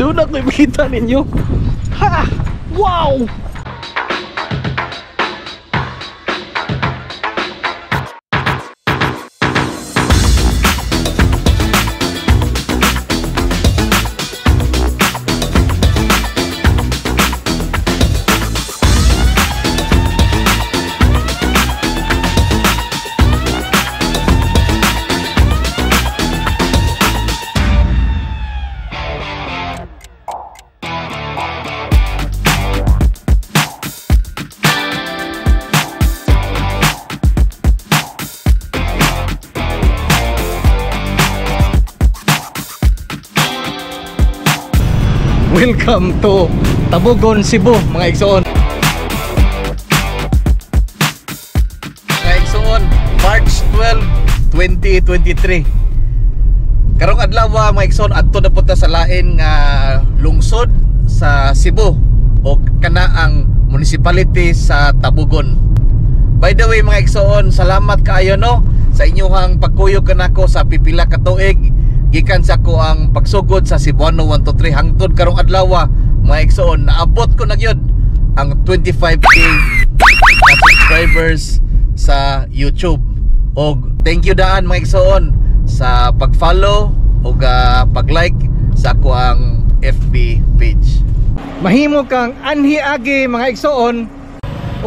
Doon ako ipakita ninyo. Ha! Wow! Welcome to Tabogon, Cebu, mga igsoon. Mga igsoon, March 12, 2023. Karong adlaw mga igsoon, adto na punta sa lain nga lungsod sa Cebu o kana ang municipality sa Tabogon. By the way mga igsoon, salamat kaayo no sa inyuhang pagkuyog kanako sa pipila ka tuig. Gikan sa ko ang pagsugod sa Cebuano 123 hangtod karong adlaw mga igsoon, naabot ko na gyud ang 25K na subscribers sa YouTube. Og thank you daan mga igsoon sa pag-follow og pag-like sa ako ang FB page. Mahimo kang anhi agi mga igsoon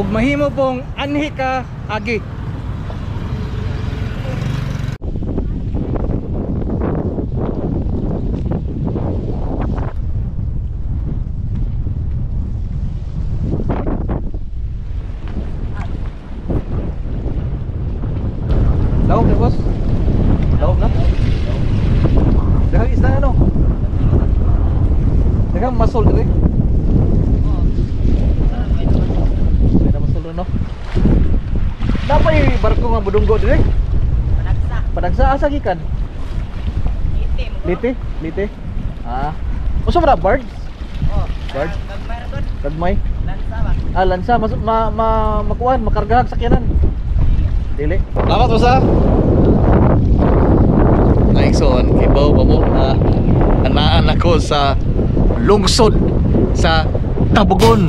ug mahimo pong anhi ka agi. Lawag na boss? Lawag na? Daghang isda ano? Daghang masol dire? Oo. May na masol no? Napay barko nga budunggo dire? Padagsa. Padagsa asa gikan? Lite. Lite? Lite? Ah. Usa man birds? Oh. Birds? Gagmay ra gud. Gagmay? Lansa ba? Ah, lansa mas ma, ma makuan makargahag sakyanan. Dili. Salamat boss. Mga igsoon, kibaw pa mo na anaan ako sa lungsod sa Tabogon.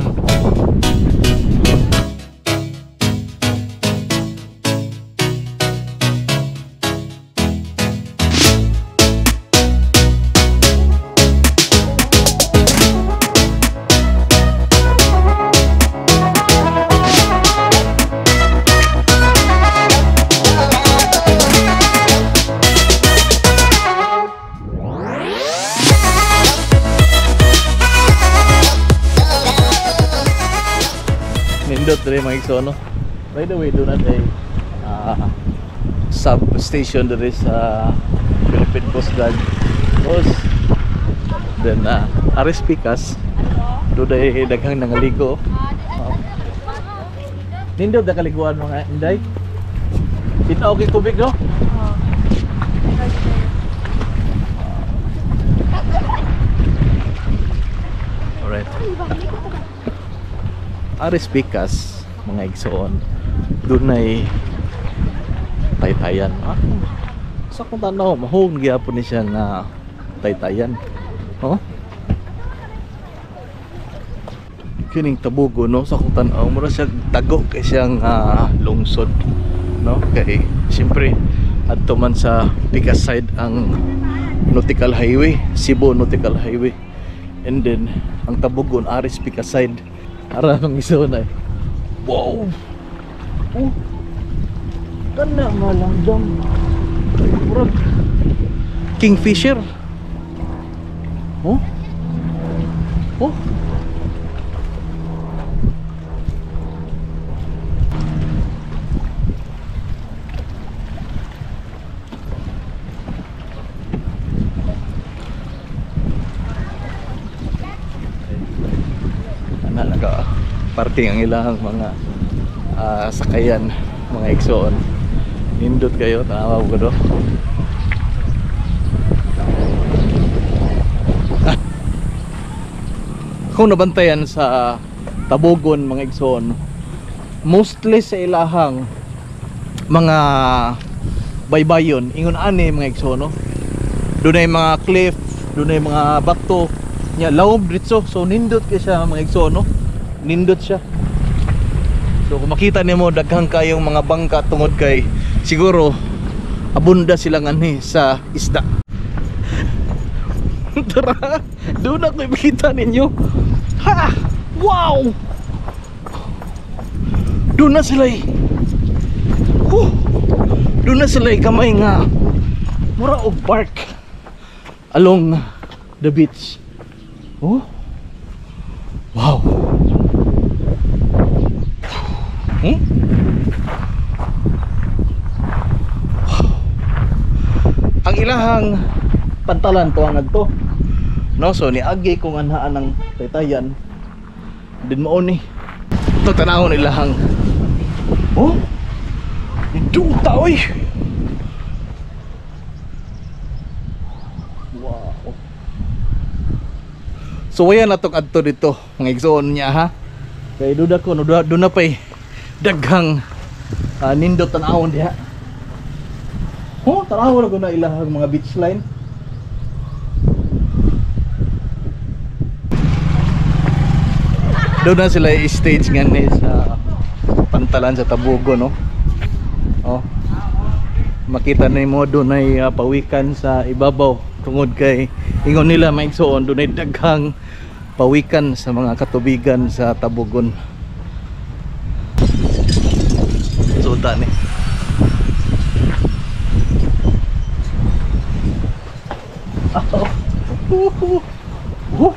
Nindot diri mga igsoon no. By the way, doon natin substation diri sa Philippine Coast Guard. Tapos then Aris Picas doon ay daghang nangaligo. Nindot na kaliguan mga inday. Tinaw kay tubig no? Alright. Aris Picas mga igsoon, doon ay taytayan. Sa kung tanaw, mahog gyapon ni siya nga taytayan. Oh? Kining Tabogon no, sa kung tanaw, mura siya tago kay siyang lungsod no, kay siyempre adto man sa Picas side ang Nautical Highway, Cebu Nautical Highway. And then ang Tabogon Aris Picas side. Ara nang igsoon ay. Wow. Oh. Kana nga langgam. Murag kingfisher. Oh. Oh. Ana naka parking ang ilang mga sakayan mga igsoon. Nindot kayo, tanawa ko do. Kung nabantayan sa Tabogon mga igsoon, mostly sa ilahang mga baybayon ingon ani mga igsoon no. Dunay mga cliff, dunay mga bato. Nya lawom dritso, so nindot kay siya mga igsoon, no? Nindot siya. So kung makita nimo daghang kayong mga bangka tungod kay siguro abunda sila nganhi sa isda. Tara, doon ako ipakita ninyo. Ha! Wow! Doon na sila eh. Huh! Doon na sila eh, kamay nga mura og park along the beach. Oh. Wow. Hmm? Wow. Ang ilahang pantalan tuang adto. No, so niagi kung anhaan ang taytayan. Din mao ni. Ito tanawon ilahang. Oh. Duta oy. Wow. So wala na tong adto dito, mga igsoon niya ha. Kay duda ko no, doon na pay daghang nindot tan-awon diha. Oh, tan-awon na na ilahang mga beach line. Doon na sila i-stage nga ni sa pantalan sa Tabogon, no. Oh. Makita nimo doon ay pawikan sa ibabaw tungod kay ingon nila maigsoon doon ay daghang pawikan sa mga katubigan sa Tabogon. Suda ni. Oh. Oh.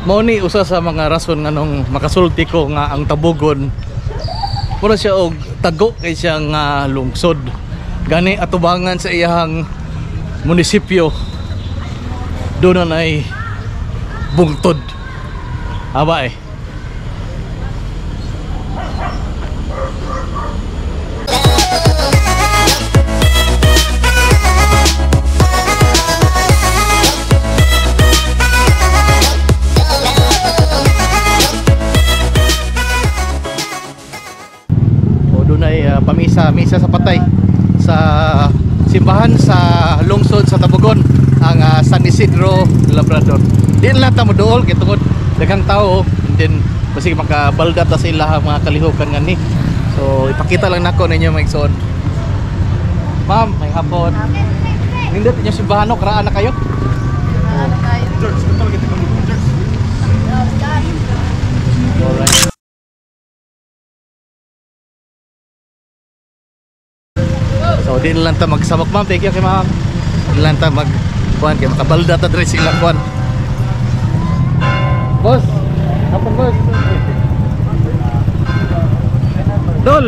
Mao ni usa sa mga rason nganong makasulti ko nga ang Tabogon mura siya og tago kay siya nga lungsod. Gani atubangan sa iyahang munisipyo doon na ay bungtod. Aba eh. Pamisa, misa sa patay sa simbahan sa lungsod sa Tabogon, ang San Isidro Labrador. Di lang ta mo dool kay tungod daghang tao, and then basig makabalda ta sa ilahang mga kalihukan ngani. So ipakita lang nako ninyo mga igsoon. Ma'am, may hapon. Nindot inyo simbahan no, karaan na kayo? Karaan na kayo. Alright. So di na lang ta magsamok, ma'am. Thank you kay ma'am. Di lang ta mag kuan kay makabalda ta diri sila kuan. Boss, hapon boss. Dol.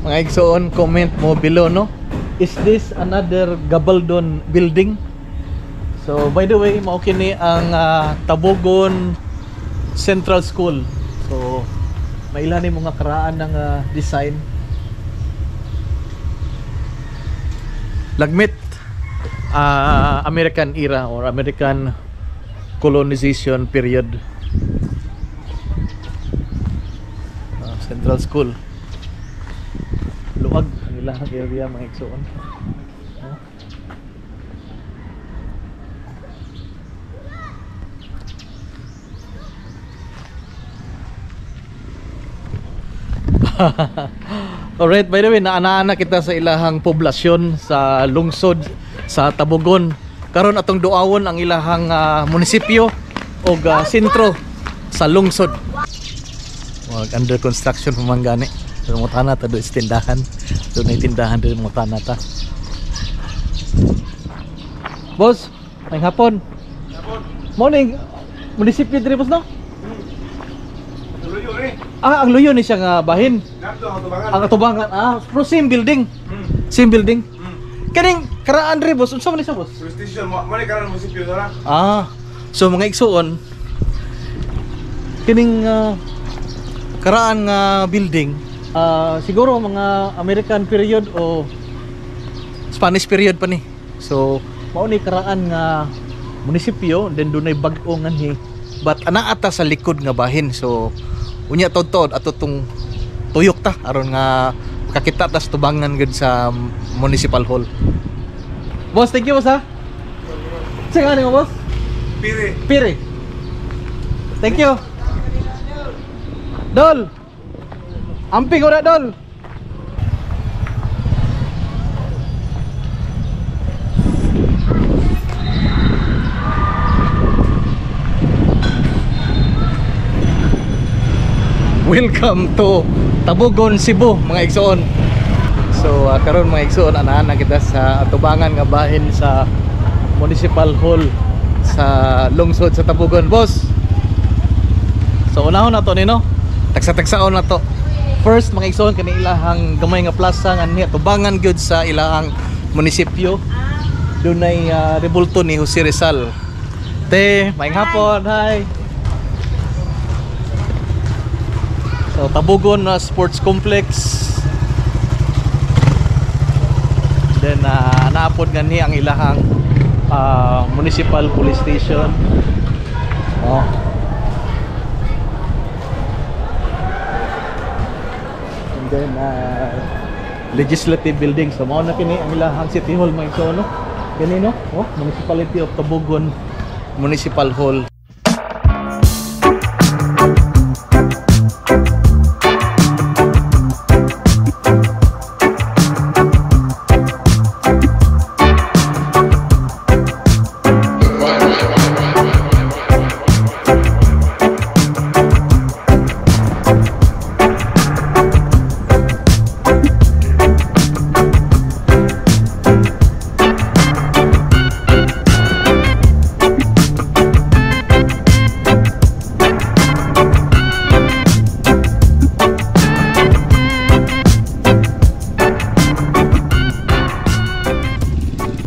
Mga igsoon, comment mo below, no? Is this another Gabaldon building? So by the way, mao kini ang Tabogon Central School. So mailan ni mga karaan ng design. Lagmit American era or American colonization period. Central School. Luag ang ilang area mga igsoon. Alright, by the way, naana kita sa ilahang poblasyon sa lungsod sa Tabogon. Karon atong duawon ang ilahang munisipyo og sentro sa lungsod. Wag under construction pa man gani. Pero mutana ta do sa tindahan. Do na tindahan do mutana ta. Boss, may hapon. Morning. Munisipyo diri, boss, no? Luyo eh. Ah, ang luyo ni siya nga bahin. Ngadto ang tubangan. Ang atubangan, pero same building. Same building. Kaning karaan diri, boss, unsa man ni siya, boss? Police station mo mo ni karon munisipyo dara. Ah, so mga igsuon, kining karaan nga building, siguro mga American period o Spanish period pa ni. So, mao ni karaan nga munisipyo, then dunay bag-o nganhi. But ana ata sa likod nga bahin. So, unya tod-tod ato tong tuyok ta aron nga makakita ta sa tubangan gud sa municipal hall. Boss, thank you, boss, ha. Sige nga mo, boss. Piri. Piri. Thank you. Dol. Amping ora, Dol. Welcome to Tabogon, Cebu, mga igsoon. So karon mga igsoon, anahan na kita sa atubangan nga bahin sa Municipal Hall sa lungsod sa Tabogon, boss. So unahon na to nino. Tagsa-tagsaon na to. First mga igsoon, kani ilahang gamay nga plaza nga niya tubangan gyud sa ilahang munisipyo. Dunay rebulto ni Jose Rizal. Te, maayong hapon. Hi. So Tabogon na Sports Complex. Then naapod nga ni ang ilahang Municipal Police Station. Oh. And then Legislative Building. So mao na kini ang ilahang City Hall, mga igsoon, no. Kini, no? Oh, Municipality of Tabogon Municipal Hall.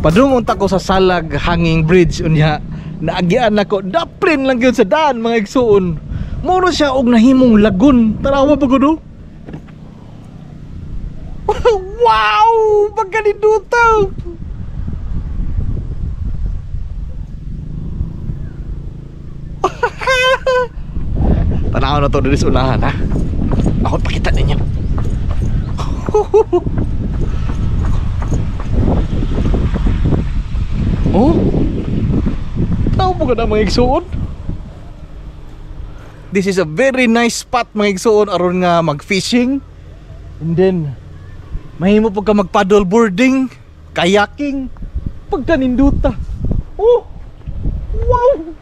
Padung unta ko sa Salag Hanging Bridge, unya naagian nako, daplin lang gyud sa daan, mga igsuon. Moro siya og nahimong lagun. Tanawa pa gud, oh. Wow, pagkaninduta. Tanaw na to diri sa unahan, ha. Ako pakita ninyo. Oh? Tao po ka na, mga igsuon? This is a very nice spot, mga igsuon, aron nga mag-fishing. And then mahimo po ka mag-paddle boarding, kayaking, pagkaninduta. Oh! Wow!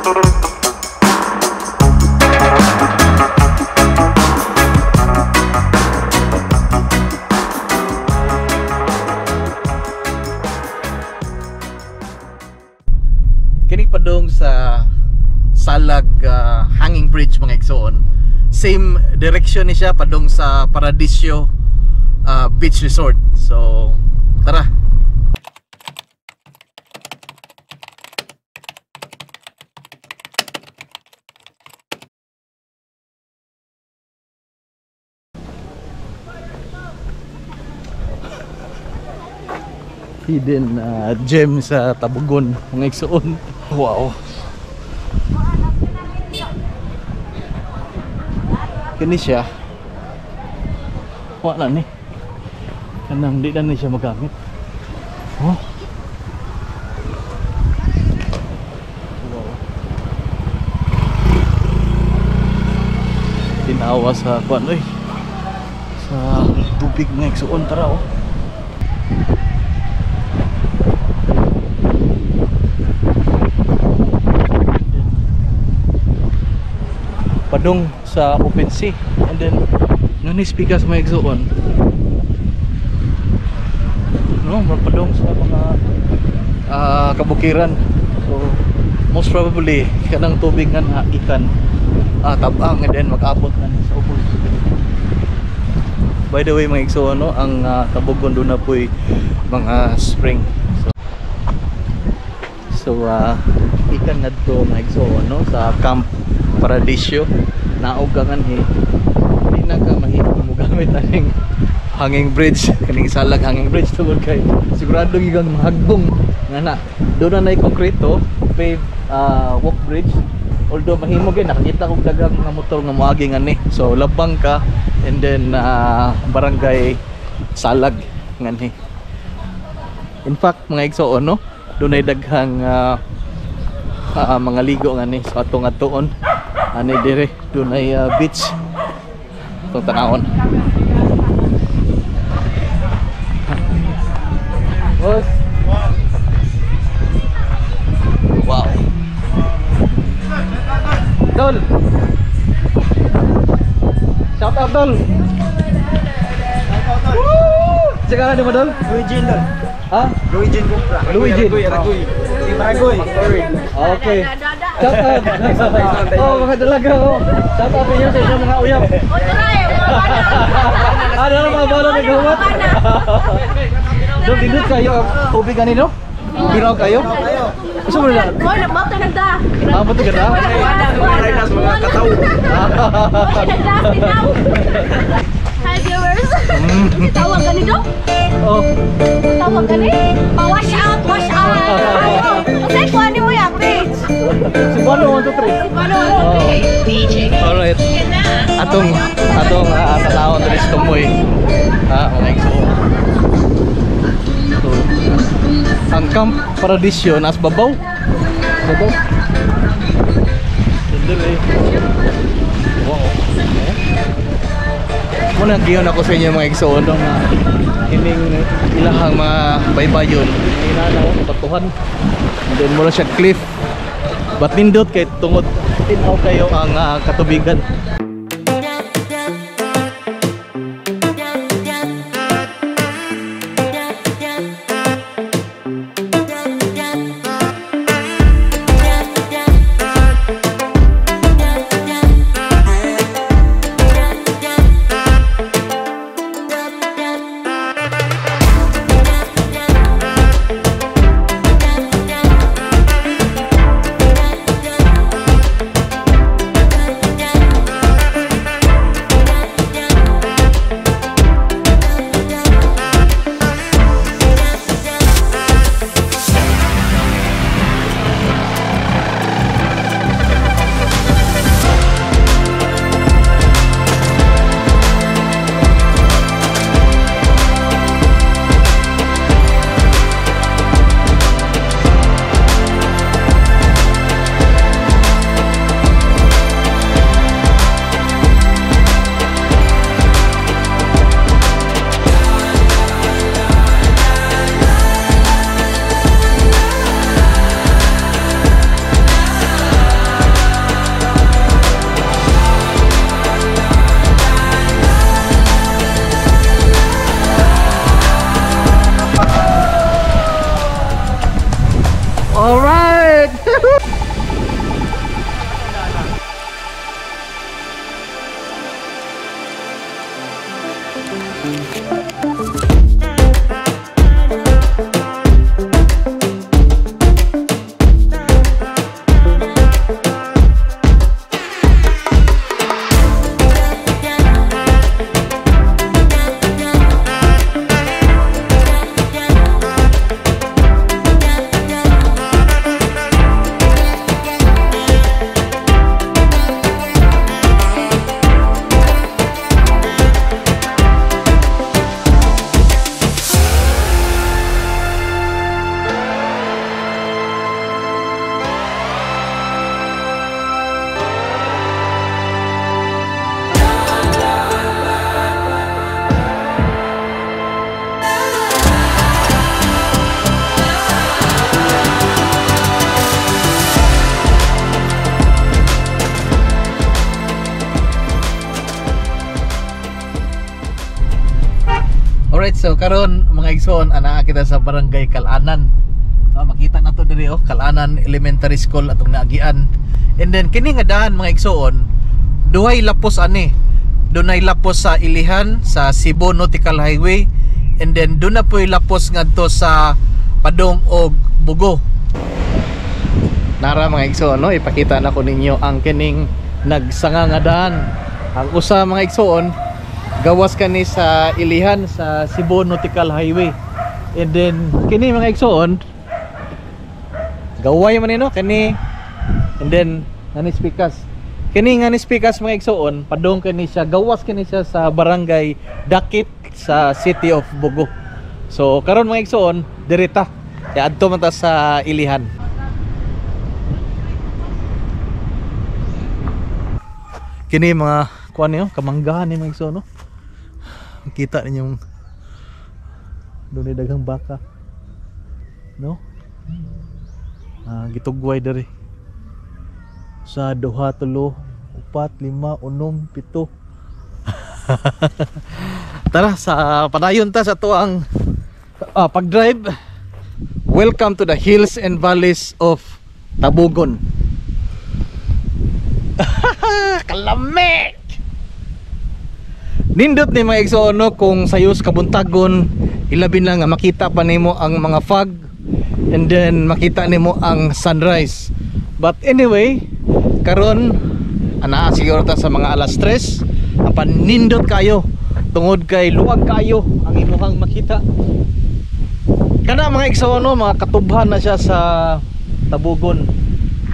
Kini padung sa Salag Hanging Bridge, mga igsoon. Same direction ni siya padung sa Paradisio Beach Resort. So tara. Hidden gem sa Tabogon, mga igsoon. Wow. Kini siya. Wa na ni. Kanang di na ni siya magamit. Oh. Wow. Tinawa sa kuan oy. Sa tubig, mga igsoon, tara oh. Padung sa open sea, and then ngani speakers, mga igsoon, no, padung sa mga kabukiran. So most probably kanang tubig nga na ikan tabang and then mag-abot na ni sa ubos. By the way, mga igsoon, no, ang Tabogon doon na po'y mga spring. So ikan ngadto, mga igsoon, no, sa Camp Paradisio. Naog ka nganhi, di na ka mahimo mo gamit aning hanging bridge, kaning Salag Hanging Bridge, tungod kay sigurado gyud kang mahagbong nga na. Doon na nay konkreto paved walk bridge, although mahimo gyud, nakakita kog daghang mga motor nga moagi ngani. So labang ka and then Barangay Salag nganhi. In fact, mga igsoon, no, doon ay daghang mga ligo ngani. So atong atuon ani dire, doon ay beach itong tanawon. Boss. Wow. Dol. Shout out, Dol. Woo! Tsaka na di mo, Dol? Luigi, Dol. Ha? Luigi Cupra. Luigi. Ragoy. Ragoy. Okay. Shout out. Oh, mga dalaga oh. Shout out ninyo sa inyong mga uyab. O, tara eh. Wala na. Ano na mga bala naghuwat? Dol, dindot kayo ang tubig kanino? Biraw kayo? Gusto mo na? Wala, mata nagda. Ah, buto ka na? Wala, mga kataw. Wala nagda, sinaw. Hi viewers. Tawag ka nito? Oh. Tawag ka ni? Pa-wash out, wash out. Kasi kuha mo yung page. Si Bono, 1, 2, 3. Paano? Okay. Alright. Atong tanawon diri sa Tumoy. Ah, mga igsoon. So, ang Camp Paradisio nas babaw. Babaw. Dili. Wow. Muna giyon ako sa inyo, mga igsoon, no, nga kining ilahang mga baybayon. Inana batuhan. And then mura siya cliff. But nindot kay tungod tinaw kayo ang katubigan. Alright, so karon mga igsoon, anaa kita sa Barangay Kalanan. Makita na to diri oh, Kalanan Elementary School atong naagian. And then kini nga daan mga igsoon, duhay lapos ani. Dunay lapos sa Ilihan sa Cebu Nautical Highway, and then duna po'y lapos ngadto sa Padong og Bugo. Nara mga igsoon, no, ipakita na ko ninyo ang kining nagsanga nga daan. Ang usa mga igsoon, gawas kani sa Ilihan sa Cebu Nautical Highway. And then kini mga igsoon, gaway man ni no kani. And then ngani speakers. Kini ngani speakers mga igsoon, padung kani siya, gawas kani siya sa Barangay Dakit sa City of Bugo. So karon mga igsoon, diri ta. Kaya adto man ta sa Ilihan. Kini mga kuan niyo, kamanggahan ni mga igsoon no. Kita ninyong dunay daghang baka no, gitugway diri sa 2, 3, 4, 5, 6, 7. Tara sa padayon ta sa tuang pag-drive. Welcome to the hills and valleys of Tabogon. Kalami. Nindot ni mga igsoon no, kung sayos kabuntagon, ilabi na nga makita pa nimo ang mga fog, and then makita nimo ang sunrise. But anyway, karon anaa siguro ta sa mga alas 3, apan nindot kayo tungod kay luwag kayo ang imuhang makita. Kana mga igsoon no, mga katubhan na siya sa Tabogon.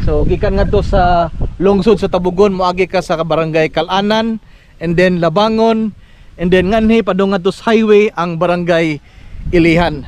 So gikan ngadto sa lungsod sa Tabogon, moagi ka sa Barangay Kalanan, and then Labangon, and then nganhi padung ngadto sa highway ang Barangay Ilihan.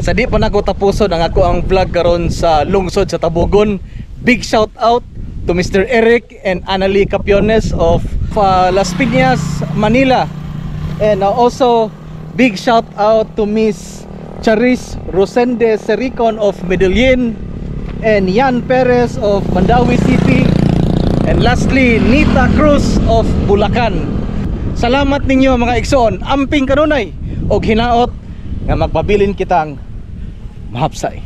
Sa di pa nako tapuson ang ako ang vlog karon sa lungsod sa Tabogon. Big shout out to Mr. Eric and Annalie Capiones of Las Piñas, Manila. And also big shout out to Miss Charis Rosende Sericon of Medellin and Yan Perez of Mandaue City. And lastly, Nita Cruz of Bulacan. Salamat ninyo, mga igsoon. Amping kanunay og hinaot nga magpabilin kitang mahapsay.